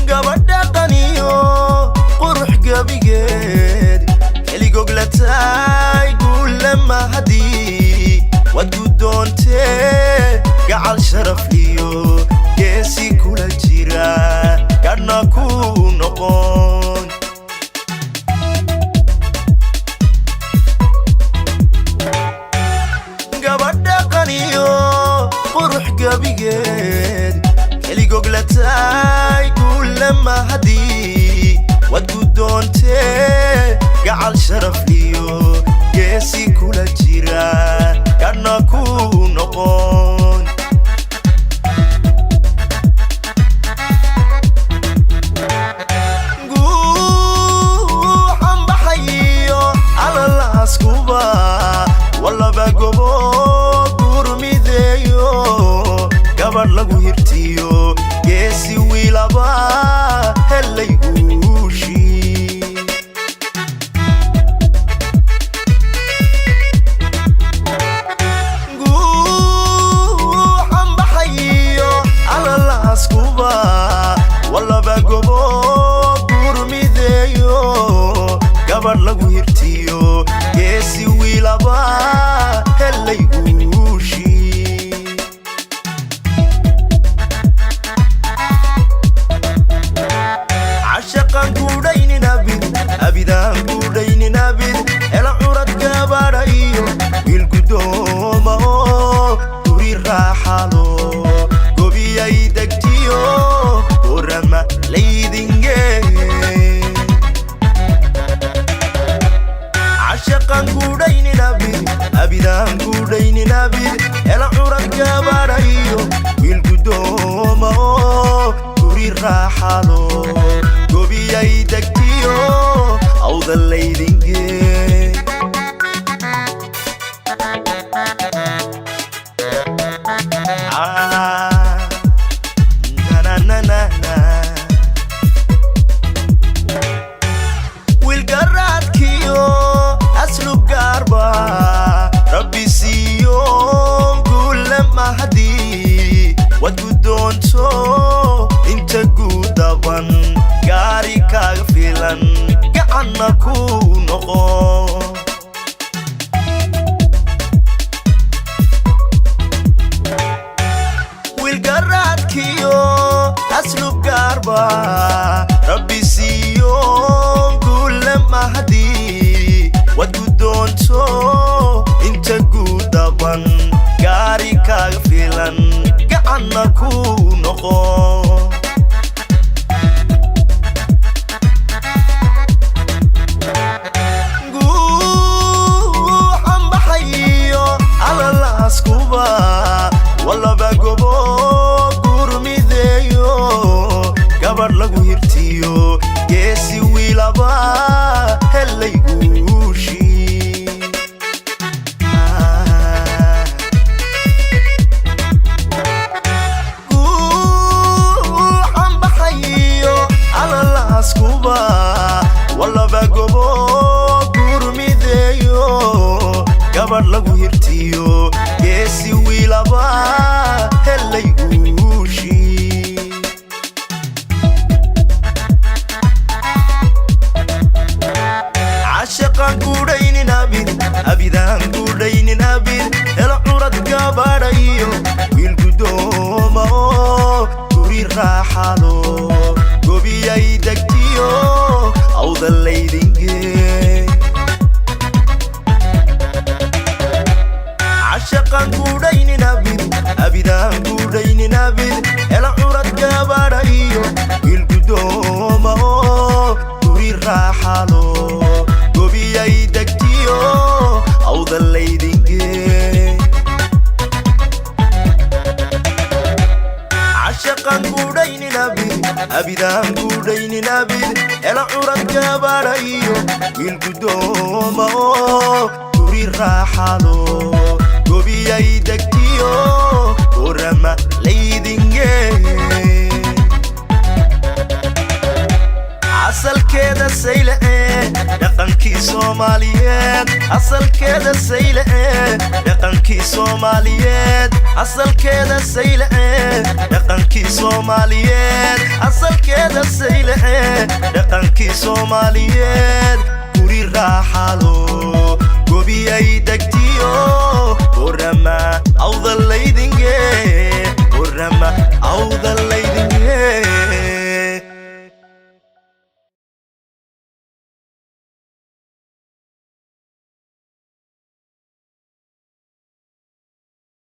Gabadha qaniyo qurux gabigeed keligoglatay guulama haddii waad guddoontee, gacal sharaf iyo geesi kula jira gadhna ku noqon. Gabadha qaniyo qurux gabigeed keligoglatay guulama haddii waad guddoontee, gacal sharaf iyo geesi kula jira gadhna ku noqon. Guuxan baxayo alalaaskuba walaba gobo gurmideeyo, gabadh lagu hirtiyo geesi wiilaba helay guushii. Guuxan baxayo alalaaskuba walaba gobo gurmideeyo, gabadh lagu hirtiyo geesi wiilaba helay guushii. Cashaqan guudhaynin abid, abidaan guudhaynin abid, hela curad gabadha iyo wiil guddooma oo guri raaxalo gobiyay degtiyo orama laydinge. Cashaqan guudhaynin abid, abidaan guudhaynin abid, hela curad gabadha iyo wiil guddooma oo guri raaxalo gobiyay degtiyo awda laydinge. Ah, na na na na. Wiilgaraadkiyo aslub gaarba rabbi siiyo guulama haddii waad guddoonto, inta guudaban gaari kaaga filan gacanna ku noqo. Wiilgaraadkiyo aslub gaarba rabbi siiyo guulama haddii waad guddoonto, inta guudaban gaari kaaga filan gacanna ku noqo. Guuxan baxayo alalaaskuba walaba gobo gurmideeyo, gabadh lagu hirtiyo geesi wiilaba helay guushii. Guuxan baxayo alalaaskuba walaba gobo gurmideeyo, gabadh lagu hirtiyo geesi wiilaba helay guushii. Cashaqan guudhaynin abid, abidaan guudhaynin abid, helo curad gabadha iyo wiil guddooma oo guri raaxalo gobiyay degtiyo awda laydinge. Cashaqan guudhaynin abid, abidaan guudhaynin abid, helo curad gabadha iyo wiil guddooma oo guri raaxalo gobiyay degtiyo awda laydinge. Cashaqan guudhaynin abid, abidaan guudhaynin abid, hela curad gabadha iyo wiil guddooma oo guri raaxalo gobiyay degtiyo orama laydinge. Soomaaliyeed asalkeeda Saylece, dhaqankii Soomaaliyeed asalkeeda Saylece, dhaqankii Soomaaliyeed asalkeeda Saylece, dhaqankii Soomaaliyeed. Guri raaxalo gobiyay degtiyo Borama Awdalaydinge, Borama Awdalaydinge.